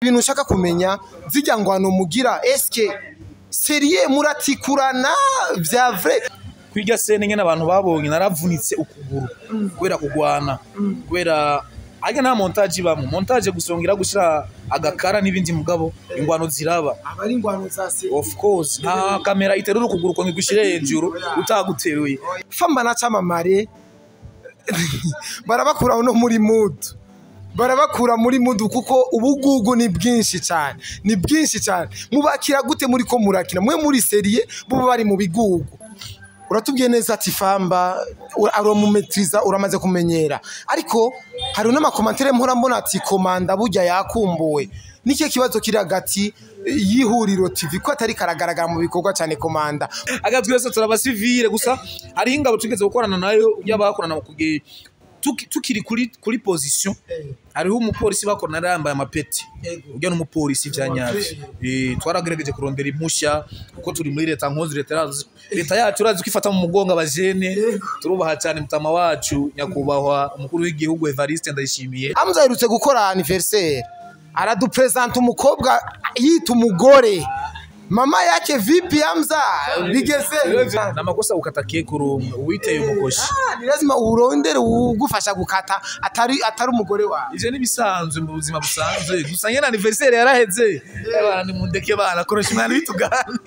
Ibintu ushaka kumenya zijya ngwano mugira, eske sérieux muratikurana vya vrai? Kwiga scène nyene abantu babonye naravunitse ukuguru kubera kugwana, kubera arya nta montage ibamwo, montage gusongera gushira agakara n'ibindi, mugabo ingwano ziraba. Abari ingwano za sérieux. Of course, nta kamera iterura ukuguru ngo igushire hejuru utaguteruye. Famba na camamare barabakura no muri mood, barabakura muri mood kuko ubugugu ni bwinshi cyane, ni bwinshi cyane. Mubakira gute muri ko murakina mwe muri sérieux, bo bari mu bigugu? Uratubwiye neza ati Famba uramumetriza, uramaze kumenyera, ariko hari n'ama commentaires mpora mbona ati komanda burya yakumbuwe. N'ikihe kibazo kiri hagati y'Ihuriro TV ko atari karagaragara mu bikorwa cyane komanda? Aga twese turabasivire, gusa hariho ingabo tugeze gukorana nayo y'abakorana mu kugira tukiri kuri position, hariho umupolisi bakorana yari yambaye amapeti, ujya n'umupolisi vya nyavyo. Twaragerageje kurondera impushya kuko turi muri leta nkozi, leta leta yacu urazi ko ifata mu mugongo abajene, turubaha cyane mutama wacu nyakubahwa umukuru w'igihugu Evariste Ndayishimiye. Amza aherutse gukora anniversaire, aradupresenta umukobwa yita umugore mama yake. Vipi Hamza, bigeze? Namakosa gukata keke urumwe uwiteye umukoshi. Ah, ni lazima urondere ugufasha gukata atari umugore wawe. Ivyo nibisanzwe mu buzima busanzwe, gusa nyene anniversaire yaraheze. Abantu mundeke bana koresha umwana bitugane.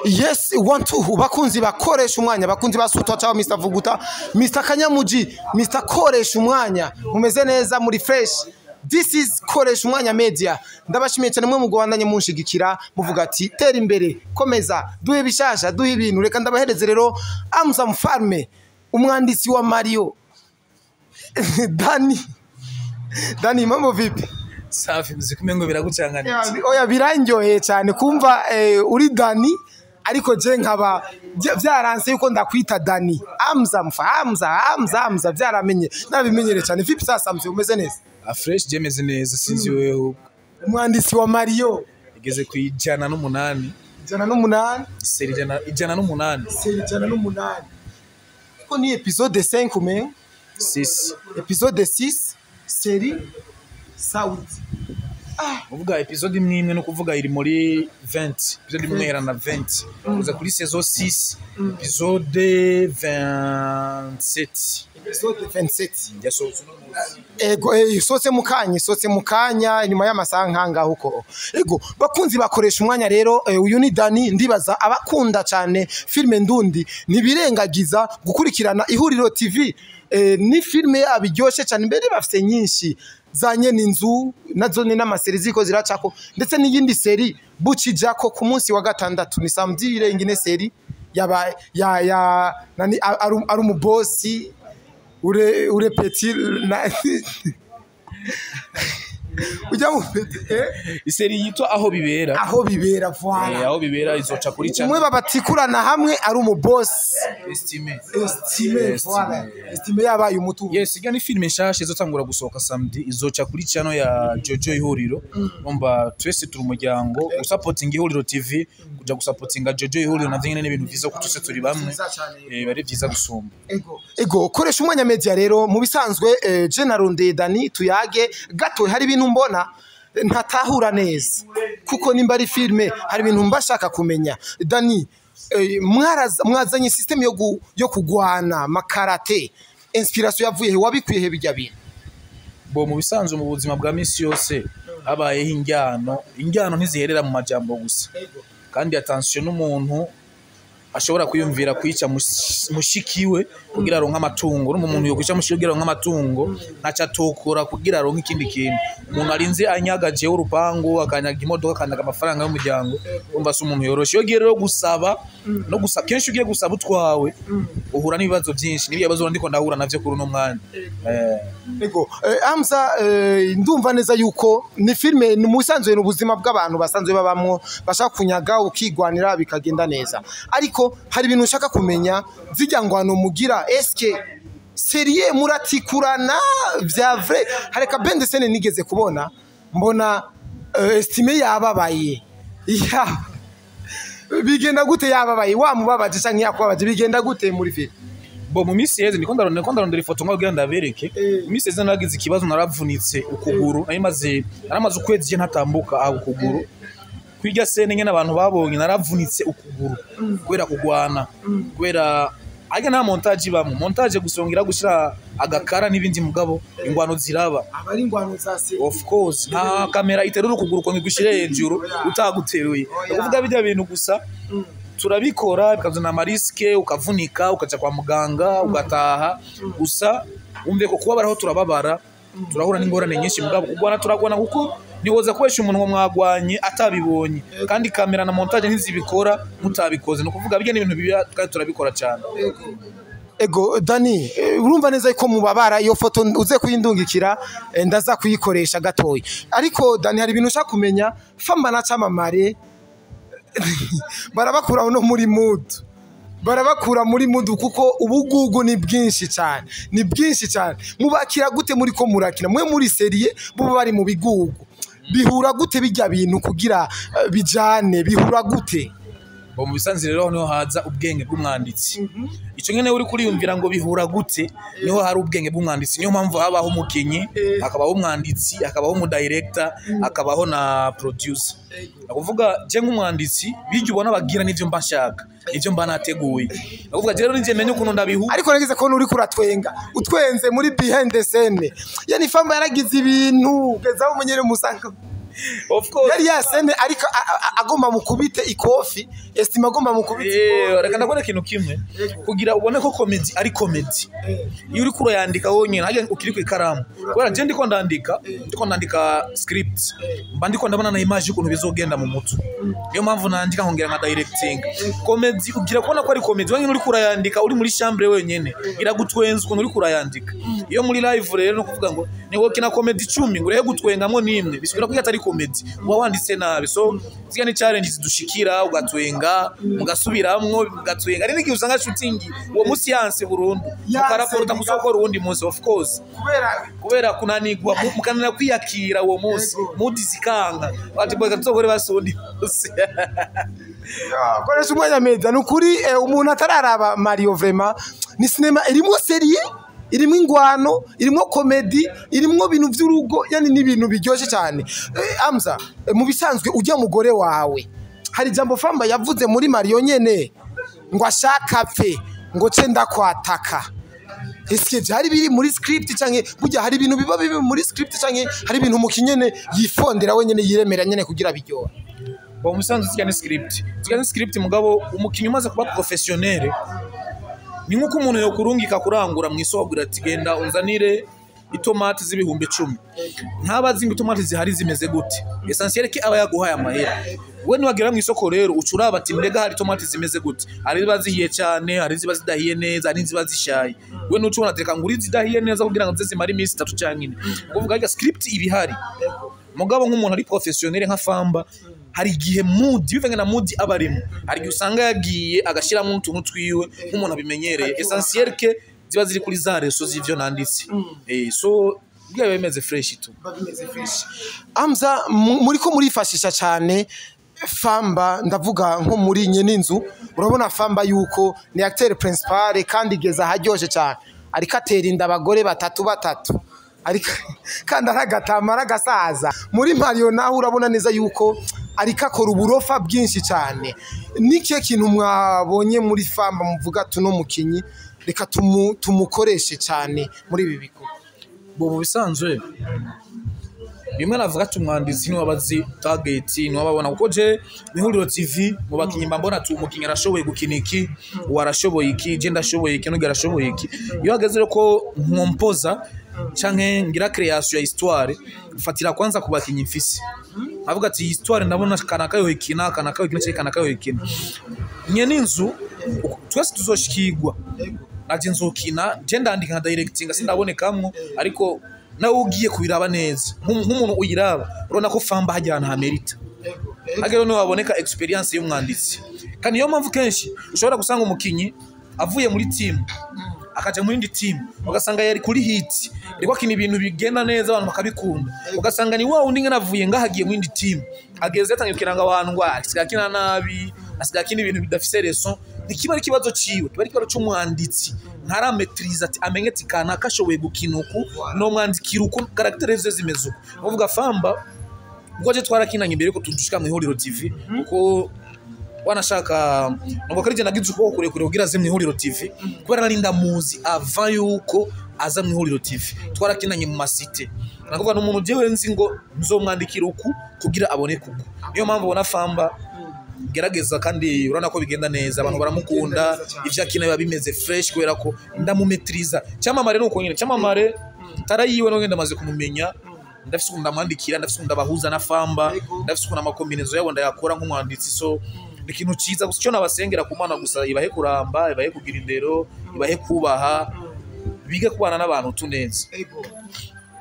Yes, one two, bakunzi bakoresha umwanya, bakunzi basutwa cyangwa Mr Vuguta, Mr Kanyamuji, Mr Koresha umwanya, mumeze neza muri fresh. This is Koresha Umwanya Media. Ndabashimiye cyane mwe mugwandanye munshigikira, muvuga ati tera imbere, komeza, duhe bishasha, duhe ibintu. Reka ndabahereze rero Amza Mfarme, umwanditsi wa Mario. Dani. Dani, mambo vipi? Safi, muziki umengo biragucanganitse. Oya, birandyoheye cyane kumva uri Dani, ariko je nkaba vyaranse yuko ndakwita Dani. Amza mfa Amza Amza Amza vyaramenye, nabimenyere cyane. Vipi sasa mzee, umeze neza? A fresh, je meze neza, sinzi wewe. Umwanditsi wa Mario. Igeze ku 108. 108. Série 108. Série 108. Ko ni épisode 5 umengo? 6. Épisode 6, série Saudi. Uvuga épisode imwe imwe no kuvuga iri muri 20 épisode imwe ihera na 20 kuza kuri saison 6 épisode 27. Épisode 27. Yasohotse uno munsi. Ego, isotse mu kanya, isotse mu kanya inyuma y'amasaha nkangaho uko. Ego, bakunzi bakoresha umwanya rero, uyu ni Dani. Ndibaza abakunda cyane filme ndundi ntibirengagiza gukurikirana Ihuriro TV. Ni filme yabo iryoshe cyane, mbere bafite nyinshi zanye n'inzu nazo ni n'ama séries ziko ziracako, ndetse n'iyindi série bucijako ku munsi wa gatandatu, ni samedi irengine, série yaba ya nani ari umubosi ure petit na ujya mu petit? I série yitwa Aho Bibera. Aho Bibera, voilà. Aho Bibera izoca kuri Umwe channel babatikurana hamwe ari umubosi. Estime. Estime. Estime. Voilà, Estime yabaye umutungo. Yes, ijya ni filime nshasha izotangura gusohoka samedi, izoca kuri channel ya Jojo Ihuriro. Umva, twese turi umuryango usapotinga Ihuriro TV, kuja gusapotinga Jojo Ihuriro navyo nyene ni ibintu vyiza kuko twese turi bamwe. Vyiza cane. Bari vyiza gusumba. Ego, Koresha Umwanya Media rero mu bisanzwe, je narondeye Dani tuyage gato. Hari ibintu mbona ntatahura neza kuko nimba ari filme hari ibintu mbashaka kumenya. Dani, mwazanye system yo kugwana makarate, inspiration yavuye he? Wabikuye he bijya bintu? Bo mu bisanzwe mu buzima bwa misi yose habayeho injyano, injyano ntiziherera mu majambo gusa. Kandi attention, n'umuntu ashobora kwiyumvira kwica mushikiwe kugira aronke amatungo, urumva umuntu yokwica mushiki kugira aronke amatungo ntaco atokora kugira aronke ikindi kintu. Umuntu arinze anyaga jewe urupangu, akanyaga imodoka, akanyaga amafaranga y'umuryango, urumva si umuntu yoroshe. Iyo ugiye rero gusaba no gusaba, kenshi ugiye gusaba utwawe uhura n'ibibazo byinshi, n'ibyo bibazo ndiko ndahura navyo kuri uno mwanya. Ego, Hamza, ndumva neza yuko ni filme ni musanzwe ni ubuzima bw'abantu basanzwe babamwo, bashaka kunyaga ukigwanira bikagenda neza, ariko hari ibintu ushaka kumenya zijya ngwano mugira, eske sérieux muratikurana vya vrai? Hari ka bande scène nigeze kubona, mbona Estime yababaye ya bigenda gute? Yababaye wamubabaje canke yakubabaje, bigenda gute muri film? Bo mu minsi yeze ndiko ndarondera ifoto ngo kugira ndabereke. Mu minsi yeze naragize ikibazo, naravunitse ukuguru, naramaze ukwezi je ntatambuka aho ukuguru. Kwirya scène nyene abantu babonye, naravunitse ukuguru kubera kugwana, kubera arya nta montage ibamwo, montage gusongera gushira agakara n'ibindi, mugabo ingwano ziraba. Aba ari ingwano za se. Of course, nta kamera iterura ukuguru ngo igushire hejuru utaguteruye. Ukuvuga bijya bintu gusa turabikora bikazana ama risques, ukavunika, ukaja kwa muganga, ugataha. Gusa wumve ko kubabara turababara, turahura n'ingorane nyinshi, mugabo kugwana turagwana, kuko niwoza kubesha umuntu ngo mwagwanye atabibonye, kandi kamera na montage ntizibikora mutabikoze. Ni ukuvuga bijya n'ibintu biba kandi turabikora cyane. Ego Dani, urumva neza ko mubabara. Iyo foto uze kuyindungikira, ndaza kuyikoresha gatoya. Ariko Dani, hari ibintu ushaka kumenya. Famba na Camamare barabakura no muri mood, barabakura muri mood, kuko ubugugu ni bwinshi cyane, ni bwinshi cyane. Mubakira gute muri ko murakina mwe muri sérieux, bo bari mu bigugu? Bihura gute bijya bintu kugira bijane? Bihura gute? Bo mu bisanzwe rero niho haza ubwenge bw'umwanditsi. Ico nyene uri kuriyumvira ngo bihura gute, niho hari ubwenge bw'umwanditsi. Niyo mpamvu habaho umukinyi, hakabaho umwanditsi, hakabaho umudirector, hakabaho na producer. Nakuvuga je nk'umwanditsi, bijya ubona bagira n'ivyo mba nshaka, ivyo mba nateguye. Nakuvuga je rero nije menye ukuntu ndabihu. Ariko nagize kubona uri kuratwenga, utwenze muri behind the scene. Yani Famba yaragize ibintu ugeza aho umunyere musanga Of course. Yari yasene, ariko agomba mukubite ikofi, estima agomba mukubite ikofi. Reka ndakora ikintu kimwe kugira ubone ko comedy ari comedy. Iyo uriko urayandika wonyene harya ukiri ku ikaramu, kubera je ndiko ndandika script, mba ndiko ndabona na image y'ukuntu bizogenda mu mutwe. Niyo mpamvu nandika nkongera nka directing. Comedy ugira kubona ko ari comedy wenyine uriko urayandika, uri muri chambre wenyene, iragutwenza ukuntu uriko urayandika. Iyo muri live rero, no kuvuga ngo ni wowe kina comedy 10 ngo urehe gutwengamwo nimwe, bisubira ko atari comedy, uba wanditse nabi. So ziriya ni challenge zidushikira, ugatwenga, mugasubiramwo, mugatwenga. Hari n'igihe usanga shooting uwo munsi yanse burundu, Yanse, mukaraporta musokora uwundi munsi, of course. Kubera Kubera kunanigwa, mukananira kwiyakira uwo munsi, mood zikanga, bati bweka tuzokore basi uwundi munsi. Koresha umwanya meza. Ni ukuri, umuntu atararaba Mario, vraiment ni sinema irimo sérieux, irimo ingwano, irimo comédie, irimo ibintu by'urugo, yani ni ibintu biryoshye cyane. Amza, mu bisanzwe ujya mugore wawe, hari ijambo Famba yavuze muri Mario nyene ngo ashaka pfe ngo ce ndakwataka. Eske byari biri muri script, canke burya hari ibintu biba biri muri script, canke hari ibintu umukinyene yifondera wenyene, yiremera nyene kugira biryohe? Bo musanzu zirya ni script, zirya ni script, mugabo umukinyi umaze kuba professionnel ni nkuko umuntu yokurungika kurangura mu isoko, agira ati: "Genda unzanire itomati z'ibihumbi 10." Ntaba azi ngo itomati zihari zimeze gute. Essentiel ke aba yaguhaye amahera. We niwagera mu isoko rero, uca uraba ati: "Mbega hari itomati zimeze gute?" Hari iziba zihiye cyane, hari iziba zidahiye neza, hari n'iziba zishaye. We nuca ubona ati: "Reka ngure izidahiye neza kugira ngo zize zimare iminsi 3 canke 4." Kuvuga harya script iba ihari, mugabo nk'umuntu ari professionnel nka Famba, hari igihe mood bivanye na mood aba arimo, hari igihe usanga yagiye agashyiramo utuntu twiwe nk'umuntu abimenyereye. Essentiel ke ziba ziri kuri za reso z'ivyo nanditse. So biba bimeze fresh tu. Bimeze fresh. Amza, muriko murifashisha cyane Famba, ndavuga nko muri nye n'inzu. Urabona Famba yuko ni acteur principal kandi igeze aharyoshe cyane, ariko atera inda abagore batatu batatu, ariko kandi aragatama, aragasaza. Muri Mario naho urabona neza yuko ariko akora uburofa bwinshi cyane. Ni kihe kintu mwabonye muri Famba muvuga tuno mukinyi reka tumukoreshe cyane muri ibi bikorwa? Bo mu bisanzwe bimwe navuga ati umwanditsi niwe abazi target, niwe ababona, kuko je Ihuriro TV mu bakinyi mba mbona ati umukinyi arashoboye gukina iki, uwo arashoboye iki, je ndashoboye iki, n'undi arashoboye iki. Iyo hageze rero ko nkompoza canke ngira création ya histoire, mfatira kwanza ku bakinyi mfise, avuga ati: "Iyi histoire ndabona kanaka yoyikina, kanaka yoyikina, canke kanaka yoyikina." Nye n'inzu twese tuzoshikirwa, naje nzokina, je ndandika nka directing, sindabonekamwo, ariko nawe ugiye kubiraba neza nk'umuntu uyiraba, urabona ko Famba hajya ahantu hamerita hagera rero niho haboneka experience y'umwanditsi. Kandi niyo mpamvu kenshi ushobora gusanga umukinyi avuye muri team akaja muri indi team, ugasanga yari kuri hit, ariko akina ibintu bigenda neza, abantu bakabikunda, ugasanga ni wa wundi ngene avuye ngaho agiye muri indi team, ageze yatangiye kugira ngo abantu ngo asigaye akina nabi, asigaye akina ibintu bidafise leçon. Ntikiba ari ikibazo ciwe, kiba ari ikibazo c'umwanditsi. Ntarametriza ati amenye ati kanaka ashoboye gukina uku, no mwandikira uku, caractère ze zimeze uku. Uvuga Famba ubwo je twarakinanye imbere yuko tudushika mu Ihuriro TV, kuko wanashaka nubwo ko ari je nagize ukuboko kurekure kugira aze mu Ihuriro TV, kubera nari ndamuzi avant yuko aza mu Ihuriro TV. Twarakinanye mu masite, nakuvuga n'umuntu jewe nzi ngo nzomwandikira uku kugira aboneke uku. Niyo mpamvu ubona Famba gerageza, kandi urabona ko bigenda neza, abantu baramukunda, ivyo akina biba bimeze fresh kubera ko ndamumetriza. Cyamamare nuko nyine, Cyamamare tara yiwe no ngenda amaze kumumenya, ndafise ukuntu ndamwandikira, ndafise ukuntu ndabahuza na Famba, ndafise ukuntu amakombinezo yabo ndayakora nk'umwanditsi. So ni ikintu ciza gusa icyo nabasengera ku Mana gusa, ibahe kuramba, ibahe kugira indero, ibahe kubaha, bige kubana n'abantu tuneza.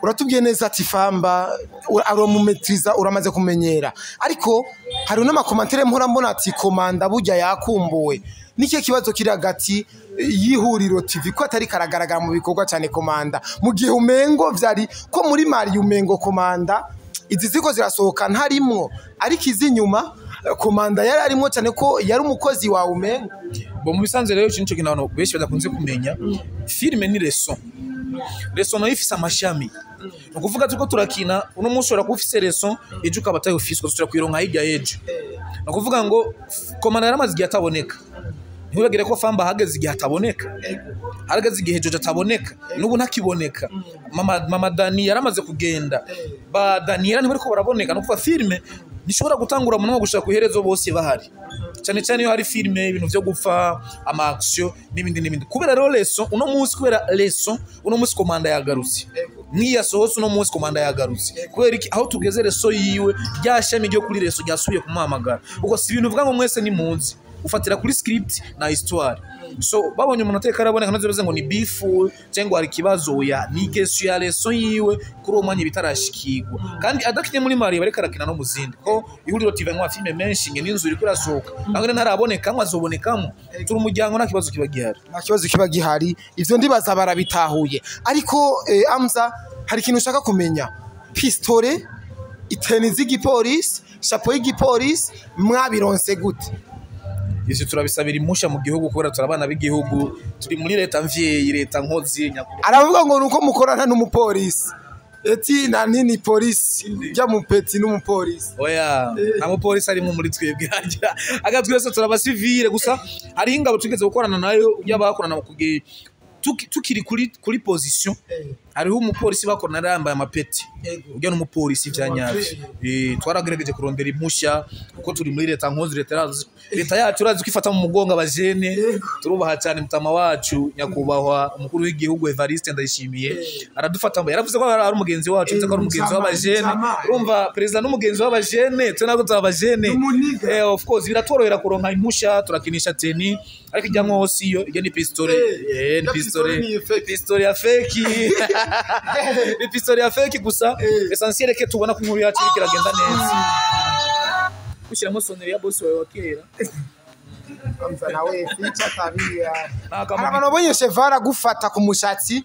Uratubwiye neza ati Famba uramumetriza, uramaze kumenyera, ariko hari n'ama commentaires mpora mbona ati Komanda burya yakumbuwe. N'ikihe kibazo kiri hagati y'Ihuriro TV ko atari karagaragara mu bikorwa cyane Komanda, mu gihe umengo vyari ko muri Mari umengo Komanda izi ziko zirasohoka ntarimwo, ariko izi nyuma Komanda yari arimwo cyane ko yari umukozi wawe umengo? Bo mu bisanzwe rero, iki nico kintu abantu benshi badakunze kumenya: filime ni leçon, leçon nayo ifise amashami. Ni ukuvuga turiko turakina uno munsi, ushobora kuba ufise leçon, ejo ukaba atayufise, ukazosubira kuyironka hirya y'ejo. Ni ukuvuga ngo Komanda yaramaze igihe ataboneka. Ntiwibagire ko Famba hageze igihe ataboneka, harageze igihe Jojo ataboneka, n'ubu ntakiboneka. Mama Dani yaramaze kugenda, ba Daniela ntibariko baraboneka. Ni ukuvuga filime ntishobora gutangura umunwa gushaka iherezo bose bahari, cyane cyane iyo hari filime ibintu vyo gupfa, ama action n'ibindi n'ibindi. Kubera rero leçon uno munsi, kubera leçon uno munsi Komanda yagarutse, niyasohotse uno munsi Komanda yagarutse. Kubera iki? Aho tugeze leçon yiwe, rya shami ryo kuri leçon ryasubiye kumuhamagara. Ubwo si ibintu uvuga ngo mwese ni munzi ufatira kuri script na histoire. So babonye umuntu ateka araboneka, ntazo bivuze ngo ni beef cyangwa hari ikibazo. Ya ni question ya leçon yiwe kuri uwo mwanya bitarashikirwa. Kandi adakinye muri Marie, bareka arakina no mu zindi, ko Ihuriro TV nkwa filime menshi nge n'inzu iriko irasohoka ntabwo ntaraboneka azobonekamo. Turi umuryango, nta kibazo kiba gihari. Nta kibazo kiba gihari, ivyo ndibaza barabitahuye. Ariko Amza, hari ikintu ushaka kumenya: pistolet, iteni z'igipolisi, chapeau y'igipolisi, mwabironse gute? Ivyo turabisabira impusha mu gihugu, kubera turi abana b'igihugu, turi muri leta mvyeyi, leta nkozi nyakubahwa. Aravuga ngo nuko mukorana n'umupolisi, eti na nini polisi jya mupeti n'umupolisi. Oya, nta mupolisi arimwo muri twebwe. Harya aga twese turabasivile gusa. Hariho ingabo tugeze gukorana nayo y'abakorana tukiri kuri position, hariho umupolisi bakorana yari yambaye amapeti, urya n'umupolisi vya nyavyo. Twaragerageje kurondera impushya kuko turi muri leta nkozi, leta leta yacu urazi ko ifata mu mugongo abajene, turubaha cyane mutama wacu nyakubahwa umukuru w'igihugu Evariste Ndayishimiye, aradufata yaravuze ko ari umugenzi wacu, ndetse ko ari umugenzi w'abajene. Urumva perezida n'umugenzi w'abajene, twe ntabwo turi abajene. Of course biratworohera kuronka impushya, turakinisha teni, ariko ijya nko siyo ijya ni pistolet, ni pistolet, pistolet ya fake, ni pistolet ya fake gusa. Essentiel que tubona ko inkuru yacu iriko iragenda neza. Gushyiramo sonnerie ya boss wawe wa kera. Amza nawe ficha tabia. Nta Hari kamaro. abantu babonye Chevara agufata ku mushatsi,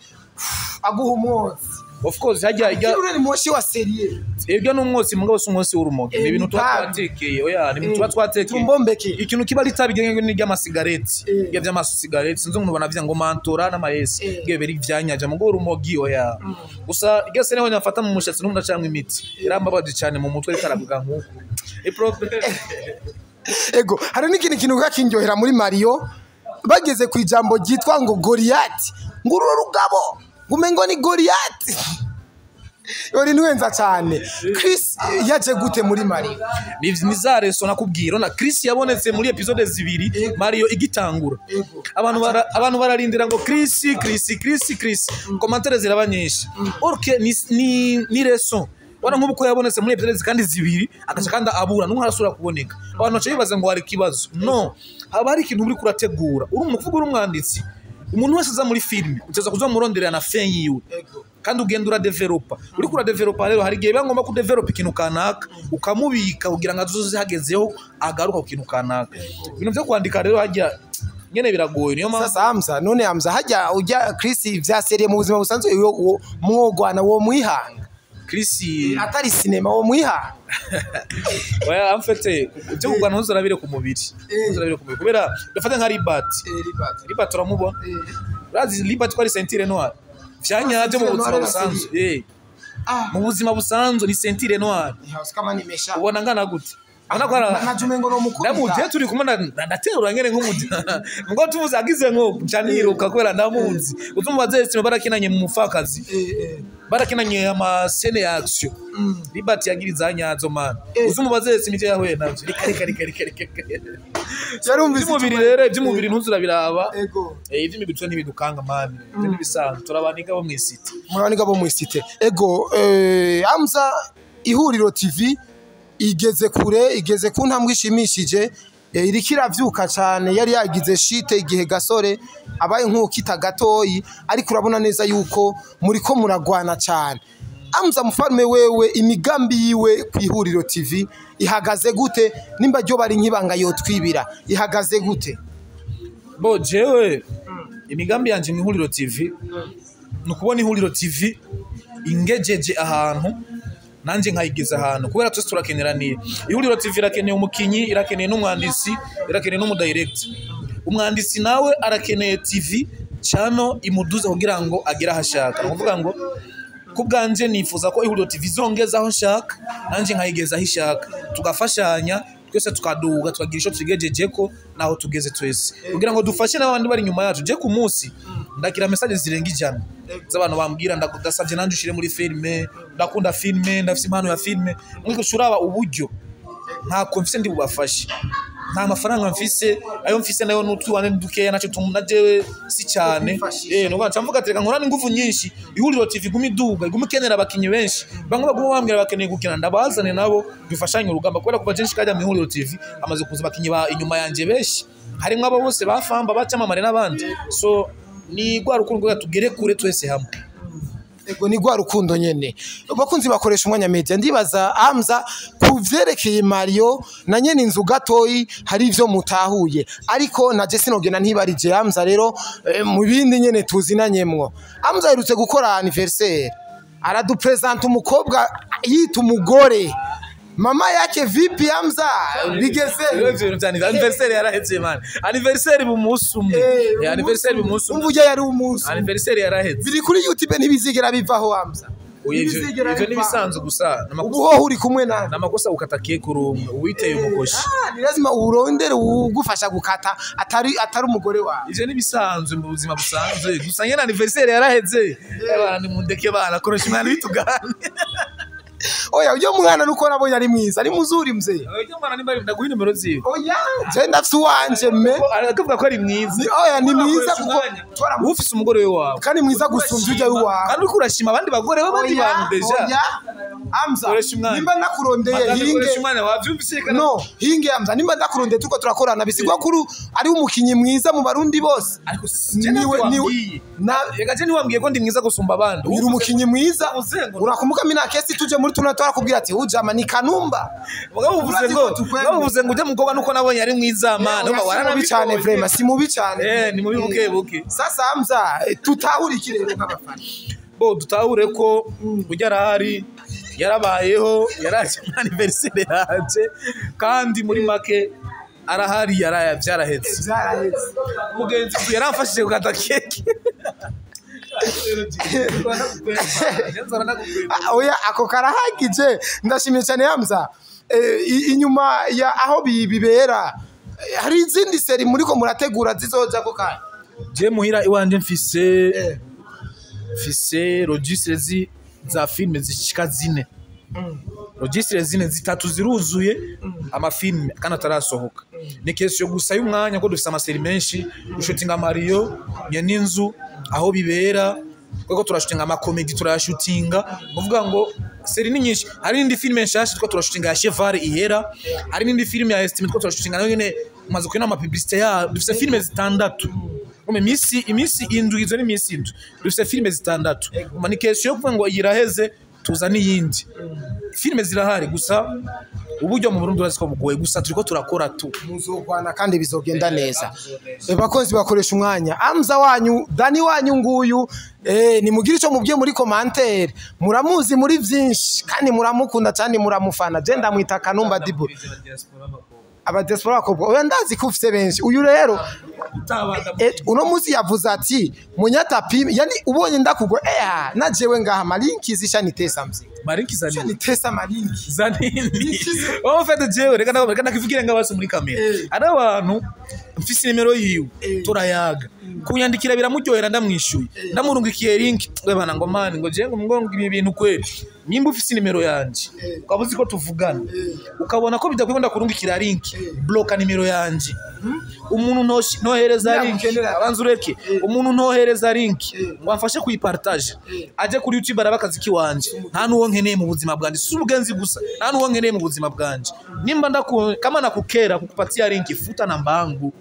aguha umwotsi. Of course hajya ijya Uriya ni moshi wa sérieux. Ibyo ni umwotsi, mugabo si umwotsi w'urumogi, ni ibintu tuba Itabi. twatekeye. Oya, ni ibintu tuba twatekeye. Tumbombeke. Ikintu kiba ari itabi genge ni ry'amasigareti, ibyo by'amasigareti sinzi umuntu banavya ngo mantora n'amayesi, ibyo biri vyanyaje mugo urumogi oya. Gusa iryo se niho nyafata mu mushatsi n'umuntu acamwa imiti, yarambabaje cyane mu mutwe, ariko aravuga nk'uko e problème. Ego, hari n'ikindi kintu kindyohera muri Mario, bageze ku ijambo ryitwa ngo Goliath, ngo uru rugabo ngumengo ni Goliath. Yori ntwenza cyane. Chris yaje gute muri Mario? Ni za leçon nakubwira na Chris yabonetse muri episode zibiri Mario igitangura. Abantu bararindira ngo Chris, Chris, Chris, Chris, commentaires ziraba nyinshi. Ok, ni leçon. Wana nk'ubu ko yabonetse muri episode kandi zibiri, agaca kandi abura n'umwe arasubira kuboneka, abantu baca bibaza ngo hari ikibazo. No haba hari ikintu uri kurategura, uri umuvugo, uri umwanditsi. Umuntu wese aza muri filime uteza kuza muronderera na fin yiwe, kandi ugenda uradevelopa, uriko uradevelopa. Rero hari igihe biba ngombwa kudevelopa ikintu kanaka, ukamubika kugira ngo azoze hagezeho agaruka ku kintu kanaka. Ibintu byo kwandika rero hajya nyene biragoye, niyo mpamvu. Sasa Hamza, none Hamza, hajya ujya Chris vya sérieux mu buzima busanzwe, yo mwogwana wo mwihanga? Chris? Atari sinema, wo mwihanga? Oya, en fait ibyo kugwana ntuzarabire ku mubiri, ntuzarabire ku mubiri, kubera dufate nka Ribat. Ribat uramubona? Urazi Libert ko ari ceinture noire vyanyavyo mu buzima busanzwe. Mu buzima busanzwe ni ceinture noire. Kama nimesha ubona ngana gute? Najumengo no mukuru ndamuje turi kumwe ndaterura ngene nk'umuja ngo tuvuze agize nko cyaniruka kubera ndamuzi utumva zese barakinanye mu mufakazi barakinanye ama scène ya action. Libert yagiriza nyazo man uzumubaze zese imije yahuye navyo reka reka reka reka. Yarumvise iby'umubiri rero iby'umubiri ntuzurabiraba. Ego iby'imibiri twe ntibidukanga man ibyo nibisanzwe turabaniga bo mwisite murabaniga bo mwisite. Ego Hamza Ihuriro TV igeze kure, igeze ku ntambwe ishimishije, iriko iravyuka cyane. Yari yagize shite igihe gasore abaye nk'ukita gatoyi, ariko urabona neza yuko muriko muragwana cyane. Hamza Mfalme wewe imigambi yiwe ku Ihuriro TV ihagaze gute? Nimba ryo bari nk'ibanga yotwibira ihagaze gute? Bo jewe imigambi yanje mu Ihuriro TV ni ukubona Ihuriro TV ingejeje ahantu nanje nkayigeza ahantu, kubera twese turakeneraniye. Ihuriro TV irakeneye umukinyi, irakeneye n'umwanditsi, irakeneye n'umudirector. Umwanditsi nawe arakeneye TV channel imuduza kugira ngo agere aho ashaka. Ni ukuvuga ngo kubwanje nifuza ko Ihuriro TV izongeza aho nshaka nanje nkayigeza aho ishaka, tugafashanya twese tukaduga tukagira ico tugejejeko naho tugeze twese, kugira ngo dufashe n'abandi bari inyuma yacu. Je ku munsi ndakira message zirenga 100 z'abantu bambwira ndasavye nanje ushire muri filme, ndakunda filme, ndafise impano ya filme. Mwiko shuraba uburyo ntako mfise ndi bubafashe, nta mafaranga mfise, ayo mfise nayo n'utwane dukeya naco tunajewe si cyane. No nca mvuga ati reka nkorane ingufu nyinshi Ihuriro TV iguma iduga, iguma ikenera abakinyi benshi, bamwe baguma bambwira bakeneye gukina, ndabazane nabo dufashanye urugamba, kubera kuva jenshi kajya mu Ihuriro TV amaze kuza abakinyi ba inyuma yanje benshi, harimwo abo bose bafamba bacamamare n'abandi. So ni gwa rukundo tugere kure twese hamwe. Ego ni gwa rukundo nyene. Bakunzi bakoresha umwanya media, ndibaza Hamza kuvyerekeye Mario na nyene inzu gatoyi hari ivyo mutahuye, ariko na je sinogena ntibarije Hamza rero mu bindi nyene tuzinanyemwo. Hamza aherutse gukora anniversaire aradupresenta umukobwa yita umugore mama yake. Vipi Hamza bigeze? Anniversaire yarahetse man, anniversaire bumunsi umwe, anniversaire bumunsi umwe, umvuye yari umunsi, anniversaire yarahetse biri kuri YouTube ntibizigera bivaho Hamza. Ivyo nibisanzwe gusa ubuho uri kumwe na namakosa ukata keke urumwe uwiteye umukoshi. Ni lazima urondere ugufasha gukata atari umugore wawe. Ivyo nibisanzwe mu buzima busanzwe gusa nyene anniversaire yaraheze. Abantu mundeke bana koresha umwana bitugane. Oya uyo mwana nuko nabonye ari mwiza, ari muzuri mzee. Uyo mwana nimba ndaguha nimero ziwe. Oya je ndafise uwanje me. Arakuvuga ko ari mwiza. Oya ni mwiza kuko ufise umugore wawe. Kandi mwiza gusumvya ujya wawe. Kandi uriko urashima abandi bagore b'abandi bantu deja. Oya Hamza nimba nakurondeye hinge. No hinge Hamza nimba ndakurondeye tuko turakorana bisigwa kuru ari umukinyi mwiza mu Barundi bose. Ariko niwe na rega je niwambwiye ko ndi mwiza gusumba abandi. Uri umukinyi mwiza. Urakumbuka mina kesi tuje muri tunatora kubwira ati ujama ni Kanumba. Uvuze ngo uje mukobwa nuko nabonye ari mwiza man. Waranabi cyane vraiment si mubi cyane. Ni mubi buke buke. Sasa Hamza tutahurikire rero nk'abafana. Bo dutahure ko ujya arahari yarabayeho yaraje anniversaire yaje kandi muri make arahari yaraya byarahetse. Mugenzi yaramfashije gukata keke. Oya ako karahagije ndashimye cyane Hamza. Inyuma ya aho bibera hari izindi seri muri ko murategura zizoja ko kandi. Je muhira iwanje mfise registre za filme zishika zine. Registre zine zitatu ziruzuye amafilme kandi atarasohoka. Ni question gusa y'umwanya ko dufise amaseri menshi, dushutinga Mario nyene inzu aho bibera, kuko turashutinga amakomedi turayashutinga, kuvuga ngo seri ni nyinshi. Hari n'indi filme nshasha two turashutinga ya Cheval ihera, hari n'indi filme ya Estime two turashutinga nayo nyene umaze kubona ama publicité ya dufise filme zitandatu. Imisi indwi izo ni imisi indwi dufise filme zitandatu. Ni question yo kuvuga ngo iraheze tuza n'iyindi. Filme zirahari gusa uburyo mu Burundi uraziko bugoye gusa turiko turakora tu muzogwana kandi bizogenda neza. Bakunzi bakoresha umwanya Hamza wanyu Dani wanyu nguyu ni mugira ico mubwiye muri commentaire, muramuzi muri vyinshi kandi muramukunda cyane muramufana. Je ndamwita Kanumba Dibu. Aba diaspora bakobwa, oya, ndazi ko ufise benshi. Uyu rero uno munsi yavuze ati munyatapi, yani ubonye ndakugwa na jewe ngaha malinki zishanitesa mzee. Malinki za nini? Shanitesa malinki. Za nini? En fait jewe reka ndakivugire ngabasi muri kamera. Ari abantu mfise nimero yiwe, turayaga, kunyandikira biramuryohera, ndamwishuye, ndamurungikiye link, we bana ngo mani ngo je ngo ibi bintu kweli. Nimba ufise nimero yanje, ukaba uzi ko tuvugana, ukabona ko bidakwiye ndakurungikira link, bloka nimero yanje. Umuntu ntohereza link, Nyagukenera. abanza ureke. Umuntu ntohereza link ngo amfashe kuyipartage, aje kuri YouTube araba akazi kiwanje, nta nuwo nkeneye mu buzima bwanje. Si ubugenzi gusa, nta nuwo nkeneye mu buzima bwanje. Nimba ndaku kama nakukera kukupatia link, futa namba yangu.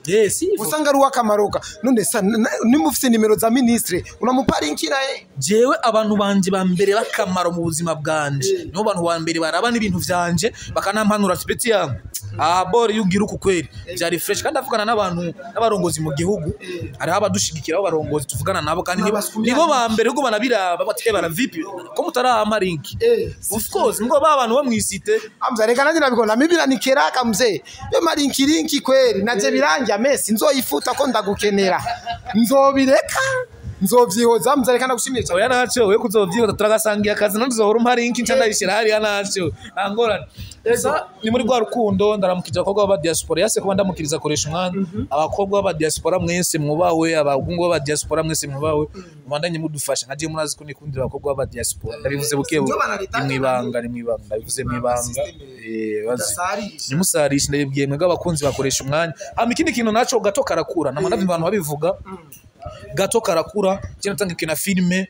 Yes, hivyo. Usanga ari uw'akamaro ka none sa nimba ufise nimero za ministre, unamupa link naye. Jewe abantu banje ba mbere bakamaro mu buzima bwanje nibo bantu ba mbere baraba n'ibintu vyanje, bakanampanura ati: "Petit yangu, ah bori yugira uku kweli vyari fresh." Kandi avugana n'abantu n'abarongozi mu gihugu, hariho abadushigikira, abo barongozi tuvugana nabo, kandi nibo ba mbere ubwo banabiraba bati: "Eh, bara vipi ko mutarahama link?" Of course ngo ba bantu bo mw'isite. Amza, reka nanjye nabikora mimi biranikeraka mzee, yo malinki linki kweli naje birangira mesi nzoyifuta ko ndagukenera, nzobireka, nzovyihoza. Mzee, reka ndagushimiye cyane. Oya, naco we kuzovyihuta, turagasangiye akazi, none uzohora umpa link nca ndayishira hariya, naco nta ngorane. Gusa ni muri rwa rukundo, ndaramukije abakobwa b'aba diaspora yase kuba ndamukiriza akoresha umwanya. Abakobwa b'aba diaspora mwese mwubawe, abahungu b'aba diaspora mwese mwubawe, mubandanye mudufasha. Nka jewe murazi ko nikundira abakobwa b'aba diaspora, ndabivuze buke Ndio banaritaga. ni mwibanga, ni mwibanga, ndabivuze mwibanga. Bazi Udasarisha. Nimusarishe, ndabibwiye mwebwe abakunzi bakoresha umwanya. Hama ikindi kintu naco, gato karakura, nama ndabimva abantu babivuga, gato karakura. Kino tanga kina filme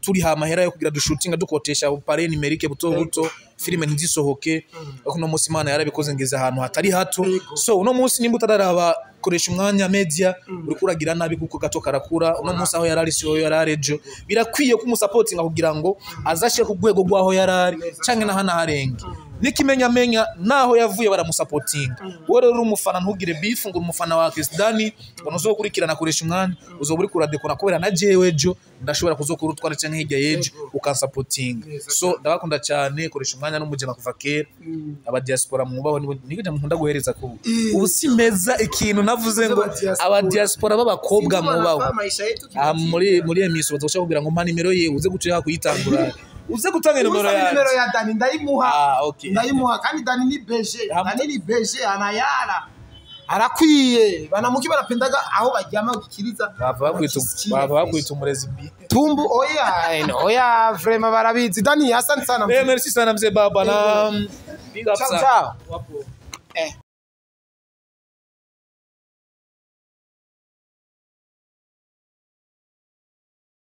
turi amahera yo kugira dushutinga, dukotesha appareil numérique buto buto, filime ntizisohoke. Ariko uno munsi Imana yarabikoze, ngeze ahantu hatari hato. So uno munsi nimba utararaba koresha umwanya media, uriko uragira nabi, kuko gato karakura. Uno munsi aho yarari siho yarari ejo. Birakwiye ko umusapotinga kugira ngo azashike ku rwego rw'aho yarari canke naho anaharenge n'ikimenyamenya naho yavuye baramusapotinga. Wowe rero uri umufana, ntugire beef ngo uri umufana wa Chris Dani ngo ntuzokurikirana akoresha umwanya, uzoba uriko uradekora, kubera na jewe ejo ndashobora kuzokura utwara canke hirya y'ejo ukansapotinga. So ndabakunda cyane, koresha umwanya n'umujema kuva kera. Aba diaspora mwubaho, nibo nkunda guhereza ko ubu simeza ikintu navuze ngo aba diaspora b'abakobwa mwubaho. Aha muri emission baza kugira ngo mpa nimero ye, uze guca kuyitangura, uze gutanga nimero Nimero yanjye. ya Dani ndayimuha. Ah, okay. Ndayimuha, kandi Dani ni BG. Dani ni BG, anayara arakwiye, banamuki barapendaga aho baryama gikiriza. Bava bakwita umurezi bi. Tumbu oya no oya, vraiment barabizi. Dani, asante sana. Eh, merci sana mzee baba na big up Ciao, sana. ciao. Wapo.